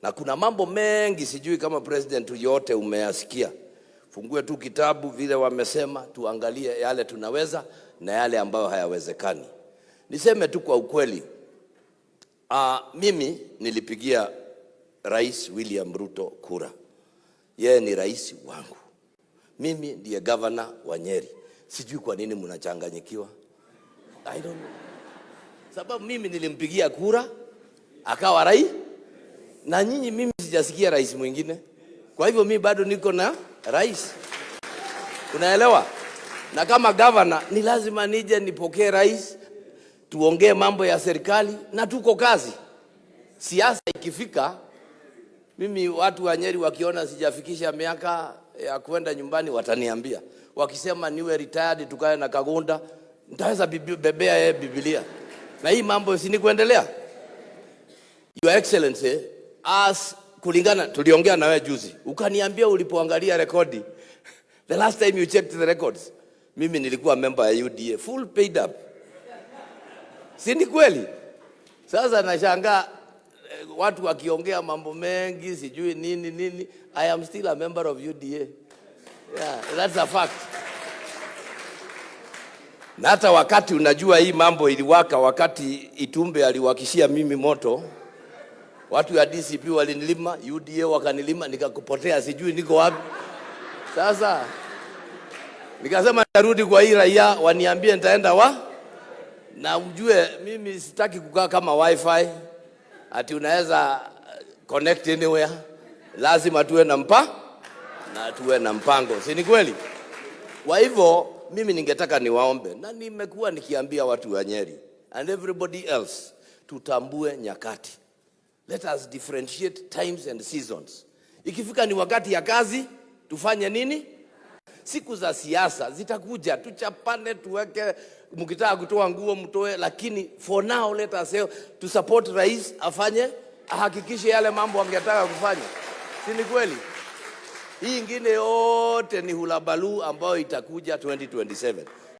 Na kuna mambo mengi, sijui kama president yote umeyasikia. Fungue tu kitabu vile wamesema, tuangalie yale tunaweza na yale ambayo hayawezekani. Niseme tu kwa ukweli, mimi nilipigia Rais William Ruto kura. Yeye ni rais wangu, mimi ndiye governor wa Nyeri. Sijui kwa nini mnachanganyikiwa, I don't know. Sababu mimi nilimpigia kura akawa rais, na nyinyi, mimi sijasikia rais mwingine. Kwa hivyo mimi bado niko na rais, unaelewa? Na kama governor ni lazima nije nipokee rais, tuongee mambo ya serikali na tuko kazi. Siasa ikifika, mimi watu wa Nyeri wakiona sijafikisha miaka ya kwenda nyumbani wataniambia, wakisema niwe retired tukae na Kagunda, nitaweza bebea yeye Biblia na hii mambo si ni kuendelea. Your Excellency, as kulingana tuliongea na wewe juzi, ukaniambia ulipoangalia rekodi, the last time you checked the records, mimi nilikuwa member ya UDA full paid up, si ni kweli? Sasa nashangaa watu wakiongea mambo mengi sijui nini nini. I am still a member of UDA. Yeah, that's a fact. Na hata wakati unajua hii mambo iliwaka, wakati Itumbe aliwakishia mimi moto, watu ya DCP walinilima, UDA wakanilima, nikakupotea, sijui niko wapi. Sasa nikasema nitarudi kwa hii raia, waniambie nitaenda wa na ujue mimi sitaki kukaa kama wifi ati unaweza connect anywhere. Lazima tuwe na na tuwe na mpango, si ni kweli? Kwa hivyo mimi ningetaka niwaombe, na nimekuwa nikiambia watu wa Nyeri and everybody else, tutambue nyakati. Let us differentiate times and seasons. Ikifika ni wakati ya kazi, tufanye nini? Siku za siasa zitakuja, tuchapane, tuweke, mkitaka kutoa nguo mtoe, lakini for now let us say, to support rais afanye, ahakikishe yale mambo angetaka kufanya, si ni kweli? Hii ingine yote ni hullabaloo ambayo itakuja 2027.